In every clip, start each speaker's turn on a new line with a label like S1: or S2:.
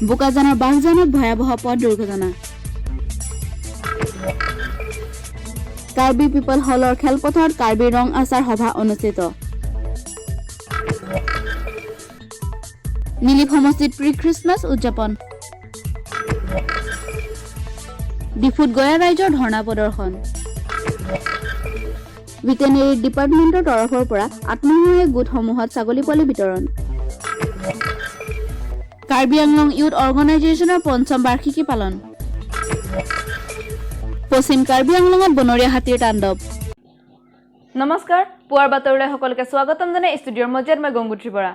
S1: বোকাজানৰ বাঘজানত ভয়াৱহ পথ দুৰ্ঘটনা। কাৰ্বি পিপল হলৰ খেলপথাৰত কাৰ্বি ৰং আচাৰ সভা অনুষ্ঠিত। নীলিপ সমষ্টিত প্ৰি খ্ৰীষ্টমাছ উদযাপন। ডিফুত গয়া ৰাইজৰ ধৰ্ণা প্ৰদৰ্শন। ভেটেনেৰী ডিপাৰ্টমেণ্টৰ তৰফৰ পৰা আত্মসহায়ক গোটসমূহত ছাগলী পোৱালি বিতৰণ। কাৰ্বি আংলং ইউথ অৰ্গেনাইজেশ্যনৰ পঞ্চম বাৰ্ষিকী পালন। পশ্চিম কাৰ্বি আংলঙত বনৰীয়া হাতীৰ তাণ্ডৱ।
S2: নমস্কাৰ, পুৱাৰ বাতৰিলৈ সকলোকে স্বাগতম জনাই ষ্টুডিঅ'ৰ মজিয়াত মই গংগোত্ৰী বৰা।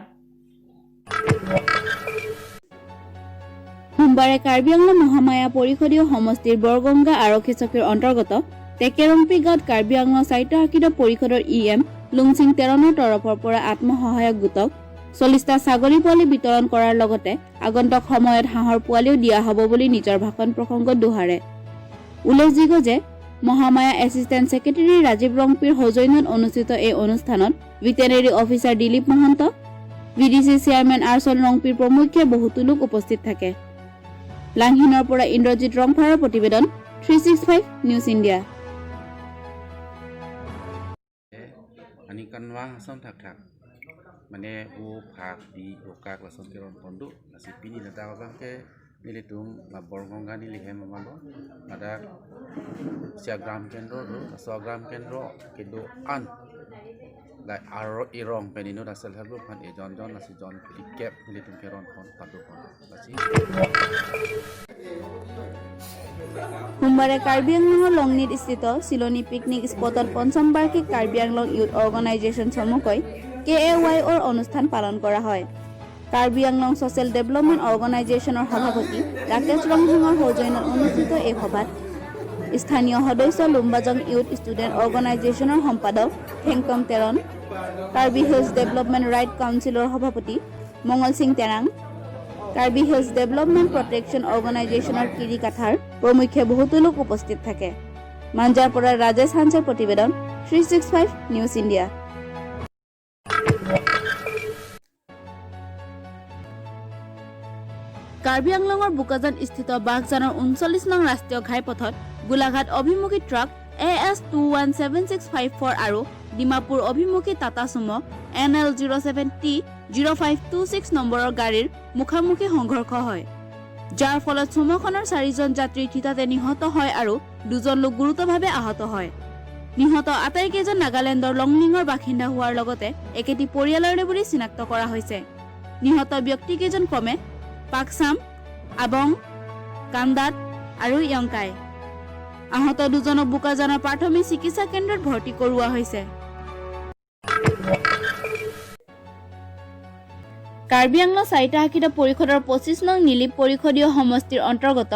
S1: সোমবাৰে কাৰ্বি আংলং মহামায়া পৰিষদীয় সমষ্টিৰ বৰগংগা আৰক্ষী চকীৰ অন্তৰ্গত টেকেৰংপি গাঁৱত কাৰ্বি আংলং স্বায়ত্তশাসিত পৰিষদৰ ই এম লুংচিং তেৰণৰ তৰফৰ পৰা আত্মসহায়ক গোটক 40টা ছাগলী পোৱালি বিতৰণ কৰাৰ লগতে আগন্তুক সময়ত হাঁহৰ পোৱালিও দিয়া হ'ব বুলি নিজৰ ভাষণ প্ৰসংগত দোহাৰে। উল্লেখযোগ্য যে মহামায়া এছিষ্টেণ্ট ছেক্ৰেটেৰী ৰাজীৱ ৰংপিৰ সৌজন্যত অনুষ্ঠিত এই অনুষ্ঠানত veterinary officer Dilip Mahanta, VDC chairman আৰ্চন ৰংপিৰ প্ৰমুখ্যে বহুতো লোক উপস্থিত থাকে। লাংহিনৰ পৰা ইন্দ্ৰজিৎ ৰংফাৰৰ প্ৰতিবেদন, 365 news India.
S3: Ani kanwa hason thak thak mane u phak di u kak la son keron pondu lasi pini la ta ba ke nili tum la borgonga ni lihe mamalo ada sia gram kendro do so gram kendro ke do an la aro irong penino da sel help phan e jon jon lasi jon pili cap nili tum keron pon padu pon lasi।
S1: সোমবাৰে কাৰ্বি আংলঙৰ লংনিত স্থিত চিলনী picnic স্পটত পঞ্চম বাৰ্ষিক Karbi Anglong youth organisation চমুকৈ কে A Y অ'ৰ অনুষ্ঠান পালন কৰা হয়। কাৰ্বি আংলং ছ'চিয়েল ডেভেলপমেণ্ট অৰ্গেনাইজেশ্যনৰ সভাপতি ৰাকেশ ৰংহাঙৰ সৌজন্যত অনুষ্ঠিত এই সভাত স্থানীয় সদস্য লুম্বাজং ইউথ ষ্টুডেণ্ট অৰ্গেনাইজেশ্যনৰ সম্পাদক Thengkam Teron, Karbi hills development right কাউন্সিলৰ সভাপতি Mangal Singh Terang, Karbi hills development protection অৰ্গেনাইজেশ্যনৰ কিৰি কাথাৰ প্ৰমুখ্যে বহুতো লোক উপস্থিত থাকে। মাঞ্জাৰ পৰা ৰাজেশ হান্সৰ প্ৰতিবেদন, 365 নিউজ ইণ্ডিয়া। কাৰ্বি আংলঙৰ বোকাজান স্থিত বাঘজানৰ 39 নং ৰাষ্ট্ৰীয় ঘাইপথত গোলাঘাট অভিমুখী ট্ৰাক AS 217654 আৰু ডিমাপুৰ অভিমুখী টাটা চুমো NL 07 T 0526 নম্বৰৰ গাড়ীৰ মুখামুখি সংঘৰ্ষ হয়, যাৰ ফলত চুমোখনৰ চাৰিজন যাত্ৰী থিতাতে নিহত হয় আৰু দুজন লোক গুৰুতৰভাৱে আহত হয়। নিহত আটাইকেইজন নাগালেণ্ডৰ লংলিঙৰ বাসিন্দা হোৱাৰ লগতে একেটি পৰিয়ালৰে বুলি চিনাক্ত কৰা হৈছে। নিহত ব্যক্তিকেইজন ক্ৰমে পাকচাম, আবং, কান্দাত আৰু য়ংকাই। আহত দুজনক বোকাজানৰ প্ৰাথমিক চিকিৎসা কেন্দ্ৰত ভৰ্তি কৰোৱা হৈছে। কাৰ্বি আংলং স্বায়ত্তশাসিত পৰিষদৰ 25 নং নীলিপ পৰিষদীয় সমষ্টিৰ অন্তৰ্গত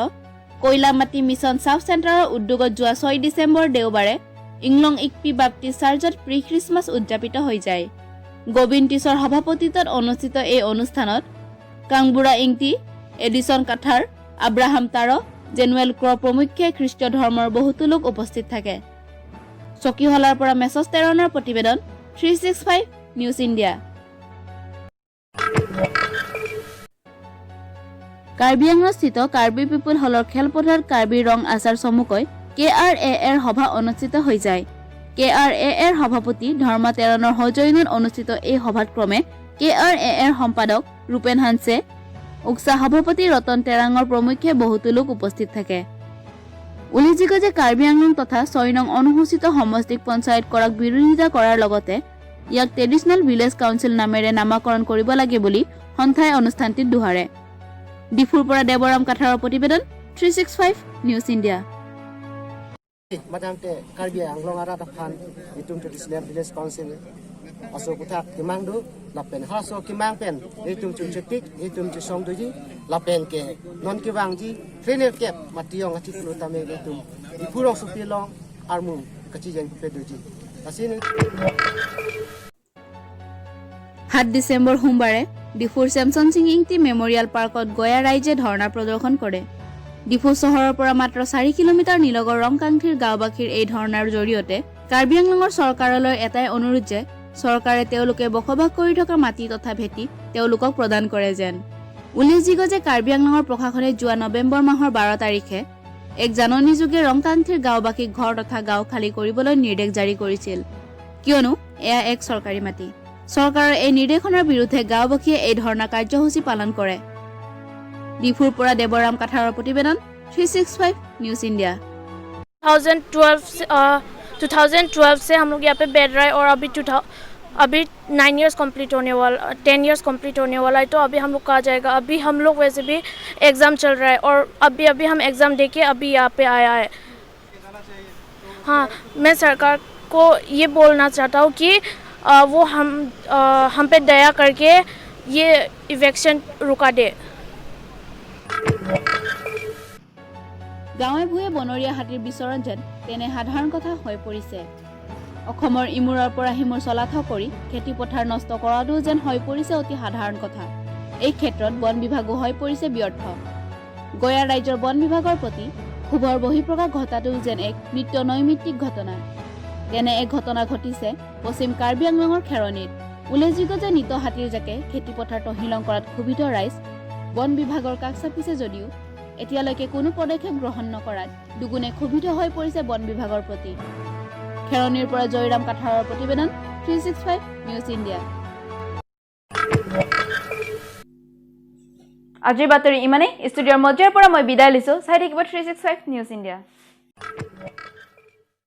S1: কয়লামাটি মিছন চাব চেণ্টাৰৰ উদ্যোগত যোৱা 6 ডিচেম্বৰ দেওবাৰে ইংলং ইকপি বাপ্তিষ্ট চাৰ্চত প্ৰি খ্ৰীষ্টমাছ উদযাপিত হৈ যায়। গোবিন্দ টিছৰ সভাপতিত্বত অনুষ্ঠিত এই অনুষ্ঠানত কাংবুৰা ইংটি, এডিছন কাথাৰ, আব্ৰাহাম তাৰ, জেনুৱেল ক্ৰ প্ৰমুখ্যে খ্ৰীষ্টীয় ধৰ্মৰ বহুতো লোক উপস্থিত থাকে। চকীহলাৰ পৰা মেছজ তেৰণৰ প্ৰতিবেদন, 365 নিউজ ইণ্ডিয়া। কাৰ্বি আংলংস্থিত কাৰ্বি পিপুল হলৰ খেলপথাৰত কাৰ্বি ৰং আচাৰ চমুকৈ কে আৰ এ এৰ সভা অনুষ্ঠিত হৈ যায়। কে আৰ এ এৰ সভাপতি ধৰ্মা তেৰণৰ সৌজন্যত অনুষ্ঠিত এই সভাত ক্ৰমে কে আৰ এ এৰ সম্পাদক ৰূপেন হানছে, উক্সা সভাপতি ৰতন তেৰাঙৰ প্ৰমুখ্যে বহুতো লোক উপস্থিত থাকে। উল্লেখযোগ্য যে কাৰ্বি আংলং তথা 6 নং অনুসূচিত সমষ্টিক পঞ্চায়ত কৰাক বিৰোধিতা কৰাৰ লগতে ইয়াক ট্ৰেডিশ্যনেল ভিলেজ কাউন্সিল নামেৰে নামাকৰণ কৰিব লাগে বুলি সন্থাই অনুষ্ঠানটিত দোহাৰে। ডিফুৰ পৰা দেৱৰাম কাথাৰৰ প্ৰতিবেদন, 365 news India.
S4: Macam te Karbi Anglong ara ta phan itum traditional village council aso kuthak kimang du lapen ha so kimang pen itum chu chetik itum chu song du ji lapen ke non ki wang ji trainer cap mationg achi flu tame itum ipurong su pilong armum kachi jen pe du ji asin।
S1: 7 December সোমবাৰে ডিফুৰ Samson Singh Ingti memorial পাৰ্কত গয়া ৰাইজে ধৰ্ণা প্ৰদৰ্শন কৰে। ডিফু চহৰৰ পৰা মাত্ৰ 4 kilometre নিলগৰ ৰংকাংথিৰ গাঁওবাসীৰ এই ধৰ্ণাৰ জৰিয়তে কাৰ্বি আংলঙৰ চৰকাৰলৈ এটাই অনুৰোধ যে চৰকাৰে তেওঁলোকে বসবাস কৰি থকা মাটি তথা ভেটি তেওঁলোকক প্ৰদান কৰে যেন। উল্লেখযোগ্য যে কাৰ্বি আংলঙৰ প্ৰশাসনে যোৱা নৱেম্বৰ মাহৰ 12 তাৰিখে এক জাননীযোগে ৰংকাংথিৰ গাঁওবাসীক ঘৰ তথা গাঁও খালী কৰিবলৈ নিৰ্দেশ জাৰি কৰিছিল, কিয়নো এয়া এক চৰকাৰী মাটি। চৰকাৰৰ এই নিৰ্দেশনাৰ বিৰুদ্ধে গাঁওবাসীয়ে এই ধৰ্ণা কাৰ্যসূচী পালন কৰে। ডিফুৰ পৰা দেৱৰাম কাঠাৰৰ প্ৰতিবেদন, 365 নিউজ ইণ্ডিয়া।
S5: 2012 से हम लोग यहाँ पे बैठ रहा है और अभी 9 इयर्स कंप्लीट होने वाला, 10 इयर्स कंप्लीट होने वाला है, तो अभी हम लोग कहाँ जाएगा? अभी हम लोग वैसे भी एग्ज़ाम चल रहा है और अभी अभी हम एग्ज़ाम दे के अभी यहाँ पे आया है। हाँ, मैं सरकार को ये बोलना चाहता हूँ कि वो हम पे दया करके ये इवेक्शन रुका दे।
S1: গাঁৱে ভূঞে বনৰীয়া হাতীৰ বিচৰণ যেন তেনে সাধাৰণ কথা হৈ পৰিছে। অসমৰ ইমূৰৰ পৰা সিমূৰ চলাথ কৰি খেতি পথাৰ নষ্ট কৰাটোও যেন হৈ পৰিছে অতি সাধাৰণ কথা। এই ক্ষেত্ৰত বন বিভাগো হৈ পৰিছে ব্যৰ্থ। গয়া ৰাজ্যৰ বন বিভাগৰ প্ৰতি ক্ষোভৰ বহিঃপ্ৰকাশ ঘটাটোও যেন এক নিত্য নৈমিত্তিক ঘটনা। তেনে এক ঘটনা ঘটিছে পশ্চিম কাৰ্বি আংলঙৰ খেৰণিত। উল্লেখযোগ্য যে নিত হাতীৰ জাকে খেতিপথাৰ তহিলং কৰাত ক্ষোভিত ৰাইজ বন বিভাগৰ কাষ চাপিছে যদিও এতিয়ালৈকে কোনো পদক্ষেপ গ্ৰহণ নকৰাত দুগুণে ক্ষোভিত হৈ পৰিছে বন বিভাগৰ প্ৰতি। খেৰণিৰ পৰা জয়ৰাম কাঠাৰৰ প্ৰতিবেদন, 365 নিউজ ইণ্ডিয়া।
S2: আজিৰ বাতৰি ইমানেই। ষ্টুডিঅ'ৰ মজিয়াৰ পৰা মই বিদায় লৈছোঁ। চাই থাকিব 365 নিউজ ইণ্ডিয়া।